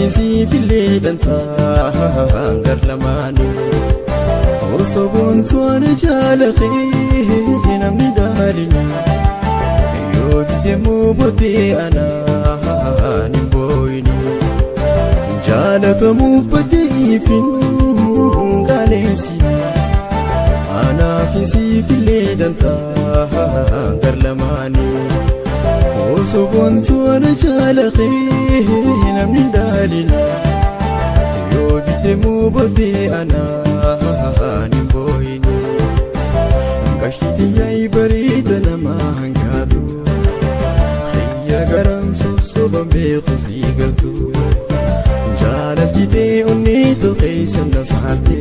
Anaaf siifillee dantaa gar lamaanii. Osoo boontuu ana jaalatee namni dhaalini. Yoo didemmoo booddee anaan hin boo'ini. Jaalatamuuf baddeefin qaaleessi. Anaaf siifillee dantaa gar lamaanii. Osoo boontuu ana jaalatee namni dhaalini. Yoo didemmoo booddee anaan hin boo'ini. Qashti yaa'ii bareeda nama hangaatu. Xiyya garaan sossoban beeku sii galtu. Jaalalti ta'e onneetu keessa na saarte.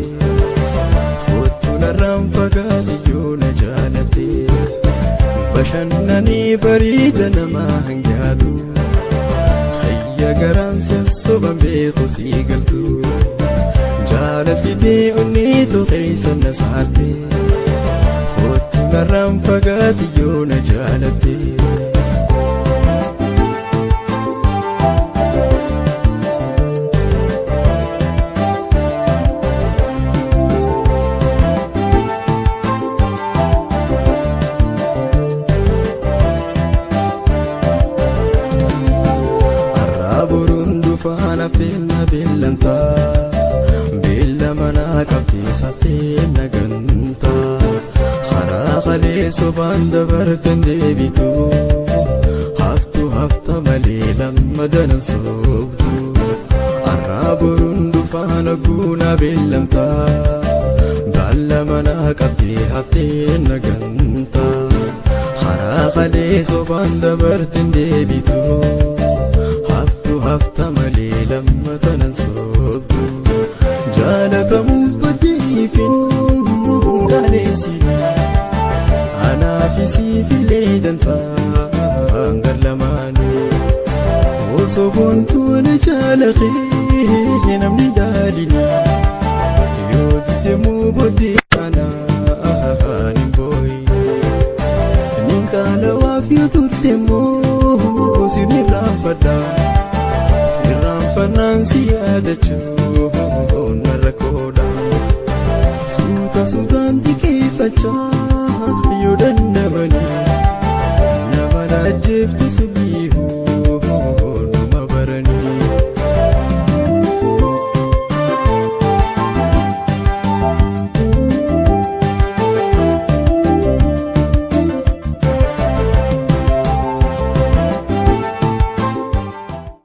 Foottu narraan fagaate yoo na jaalatte. Bashannanee bareeda nama hangaatu. Xiyya garaan sossoban beeku sii galtu. Jaalalti ta'e onneetu keessa na saarte. Foottu narraan fagaate yoo na jaalatte. Arraa boruun dhufaan haftee na beellamtaa. Beella manaa qabdee saftee na gantaa. Karaa kalee sobaan dabartan deebitu. Haftu hafta malee lamma danan soobdu. Arraa boruun dhufaan guuna beellamtaa. Baalla manaa qabdee haftee na gantaa. Karaa kalee sobaan dabartan deebitu. Haftu hafta malee lamma danan soobdu. Jaalatamuuf baddeefin qaaleessi. Anaaf siifillee dantaa gar lamaanii. Osoo boontuu na jaalatee namni dhaalini. Yoo didemmoo booddee anaan hin boo'ini. Nin qaalawaaf yoo turte immoo sirni raanfadha. Sirraanfannaan si yaadachuu